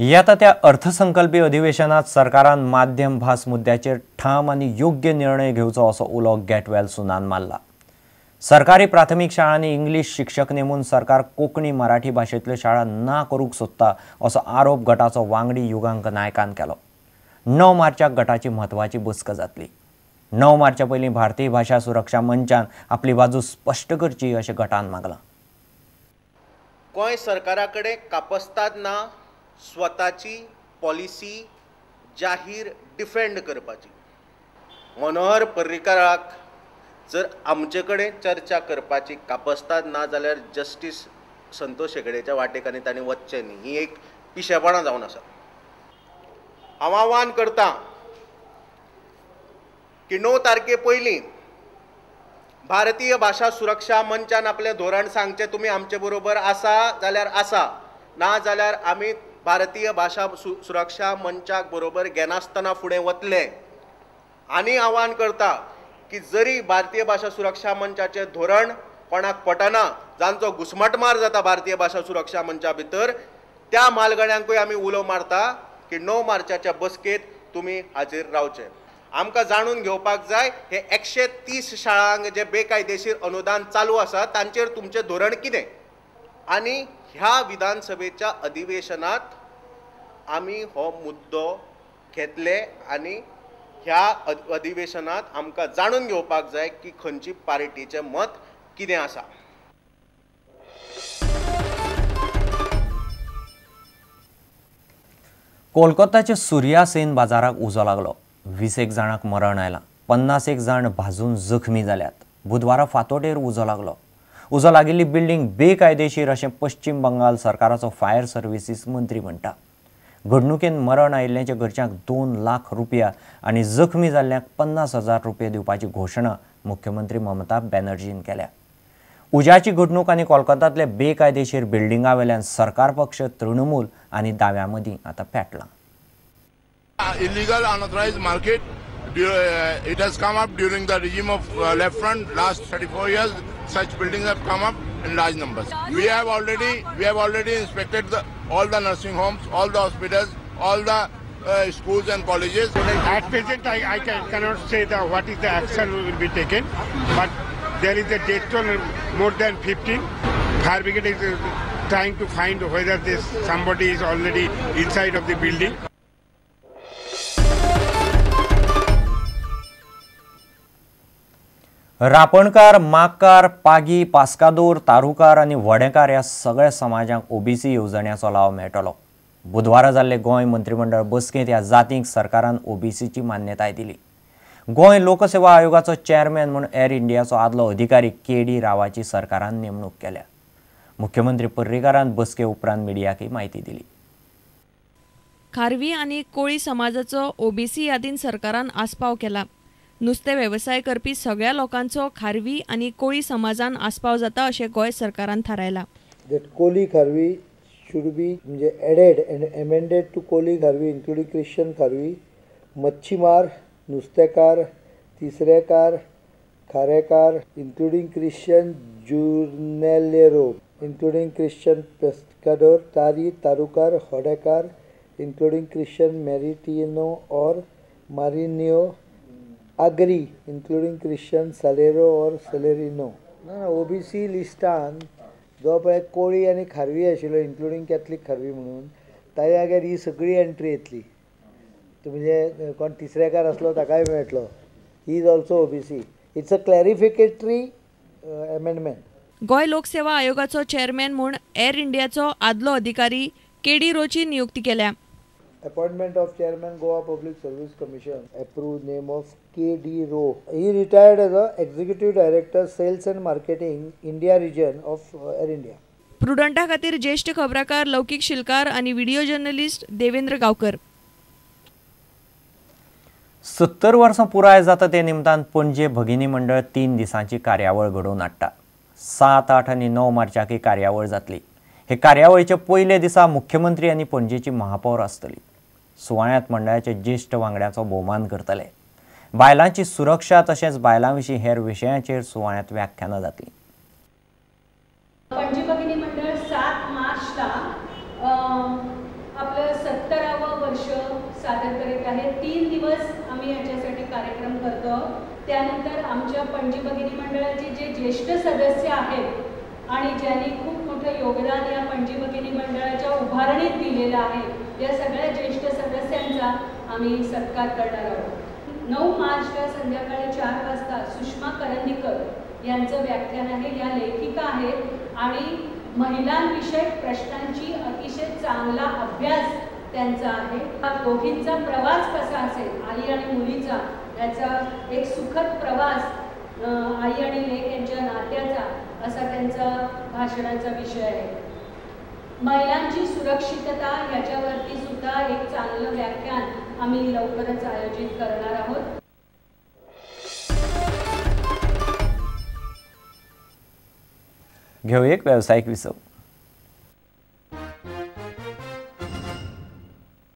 येता त्या अर्थसंकल्पी अधिवेशनात सरकारान माध्यम भास मुद्द्याचेर ठाम आनी योग्य निर्णय घेवचो असो उलो गेटवेल सुनान मारला। सरकारी प्राथमीक शाळांनी इंग्लीश शिक्षक नेमून सरकार कोंकणी मराठी भाशेंतल्यो शाळा ना करूंक सोदता असो आरोप गटाचो वांगडी युगांक नायकान केलो। 9 मार्चाक गटाची म्हत्वाची बसका जातली। 9 मार्चा पयलीं भारतीय भाशा सुरक्षा मंचान आपली बाजू स्पश्ट करची अशें गटान मागलां। गोंय सरकारा कडेन कापस्ताद ना स्वताची पॉलिसी जाहीर डिफेंड करपाची। मनोहर पर्रीकराक जर आमचे कडेन चर्चा करपाची कापस्ताद ना जाल्यार जस्टीस संतोष हेगडेच्या वाटेक आनी तांणी वचचें न्ही, ही एक पिशेपणां जावन आसा। हांव आव्हान करता की 9 तारखे पयलीं भारतीय भाशा सुरक्षा मंचान आपलें धोरण सांगचें, तुमी आमचे बरोबर आसा जाल्यार आसा, ना जाल्यार आमी भारतीय भाशा सुरक्षा मंचाक बरोबर घेनासतना फुडें वतले। आनी आव्हान करता की जरी भारतीय भाशा सुरक्षा मंचाचें धोरण कोणाक पटना, जांचो घुस्मटमार जाता भारतीय भाशा सुरक्षा मंचा भितर, त्या म्हालगड्यांकूय आमी उलो मारता की 9 मार्चाच्या बसकेंत तुमी हाजीर रावचे। आमकां जाणून घेवपाक जाय हे 130 शाळांक जे बेकायदेशीर अनुदान चालू आसा तांचेर तुमचें धोरण कितें, आनी ह्या विधानसभेच्या अधिवेशनात आमी हो मुद्दो घेतले आनी ह्या अधिवेशनात आमकां जाणून घेवपाक जाय की खंयची पार्टीचें मत कितें आसा। कोलकाताच्या सूर्या सेन बाजाराक उजो लागलो। 20 जाणांक मरण आयलां, 50 जाण भाजून जखमी जाल्यात। बुधवारा फांतोडेर उजो लागलो। उजो लागिल्ली बिल्डिंग बेकायदेशीर अशें पश्चिम बंगाल सरकाराचो फायर सर्विसीस मंत्री म्हणटा। घडणुकेन मरण आयिल्ल्यांच्या घरच्यांक 2 लाख रुपया आनी जखमी जाल्ल्यांक 50,000 रुपया दिवपाची घोशणा मुख्यमंत्री ममता बॅनर्जीन केल्या। उज्याची घडणूक आनी कोलकातांतल्या बेकायदेशीर बिल्डिंगा वेल्यान सरकार पक्ष तृणमूल आनी दाव्या मदीं आतां पेटलां। Illegal unauthorized market, it has come up during the regime of Left Front. Last 34 years, such buildings have come up in large numbers. We have already inspected all the nursing homes, all the hospitals, all the schools and colleges. At present, I cannot say what is the action will be taken, but there is a death toll more than 15. Fire brigade is trying to find whether this somebody is already inside of the building. रापणकार, मागकार, Pagi, पास्कादोर, तारुकार आनी वडेकार ह्या सगळ्या समाजांक OBC येवजण्याचो लाव मेळटलो। बुधवारा जाल्ले गोंय मंत्रीमंडळ बसकेंत ह्या जातींक सरकारान ओबीसीची मान्यताय दिली। गोंय लोकसेवा आयोगाचो चेअरमॅन म्हूण एअर इंडियाचो आदलो अधिकारी के डी रावाची सरकारान नेमणूक केल्या। मुख्यमंत्री पर्रीकारान बसके उपरांत मिडियाक ही म्हायती दिली। खारवी आनी कोळी समाजाचो ओबीसी यादीन सरकारान आस्पाव केला। नुस्तें वेवसाय करपी सगळ्या लोकांचो खारवी आनी कोळी समाजान आस्पाव जाता अशें गोंय सरकारान थारायलां। That Koli Kharvi should be म्हणजे added and amended to Koli Kharvi including Christian Kharvi, मच्छीमार, नुस्तेकार, तिसरेकार, खारेकार including Christian jornalero, including Christian pescador, Tari, Tarukar, Hodekar including Christian maritino और marinero, Agri including Christian salero और सलेरिनो। ना OBC लिस्टान जो पळय कोळी आनी खारवी आशिल्लो including Catholic खारवी म्हणून ताज्या जाग्यार ही सगळी एंट्री येतली। म्हणजे कोण तिसरेकार आसलो ताकाय मेळटलो। He is also OBC. It's a clarificatory amendment. Goa लोकसेवा आयोगाचो चेअरमॅन म्हूण एअर इंडियाचो आदलो अधिकारी के डी रोची नियुक्ती केल्या। Appointment of Chairman Goa Public Service Commission, approved name of K.D. Rowe. He retired as a Executive Director, Sales and Marketing, India Region of Air India. प्रुडंटा खातीर ज्येष्ठ खबराकार लौकिक शिलकार आणि व्हिडिओ जर्नलिस्ट देवेंद्र गावकर। 70 वर्सां पुराय जाता ते निमतान पणजे भगिनी मंडळ 3 दिसांची कार्यावळ घडोवन हाडटा। 7, 8 आनी 9 मार्चाक ही कार्यावळ जातली। हे कार्यावळीचे पयले दिसा मुख्यमंत्री आनी पणजेची महापौर आसतली। सुवाळ्यांत मंडळाचे ज्येष्ठ वांगड्यांचो भोवमान करतले। बायलांची सुरक्षा तशेंच बायलां विशीं हेर विशयांचेर सुवाळ्यांत व्याख्यानां जातलीं। पणजी भगिनी मंडळ 7 मार्चला आपलं आहे. 3 दिवस आम्ही याच्यासाठी कार्यक्रम करतो. त्यानंतर आमच्या पणजी भगिनी मंडळाचे जे ज्येष्ठ सदस्य आहेत आणि ज्यांनी खूप मोठं योगदान या पणजी भगिनी मंडळाच्या उभारणीत दिलेलं आहे, या सगळ्या ज्येष्ठ सदस्यांचा आम्ही सत्कार करणार आहोत. 9 मार्चला संध्याकाळी 4 वाजता सुषमा करंदीकर यांचं व्याख्यान आहे. या लेखिका आहेत आणि महिलांविषयक प्रश्नांची अतिशय चांगला अभ्यास त्यांचा आहे. दोघींचा प्रवास कसा असेल, आई आणि मुलीचा, याचा एक सुखद प्रवास आई आणि लेक यांच्या नात्याचा, असा त्यांचा भाषणाचा विषय आहे. महिलांची सुरक्षितता याच्यावरती सुद्धा एक चांगलं व्याख्यान आम्ही लवकरच आयोजित करणार आहोत. घेऊ एक व्यावसायिक विसव.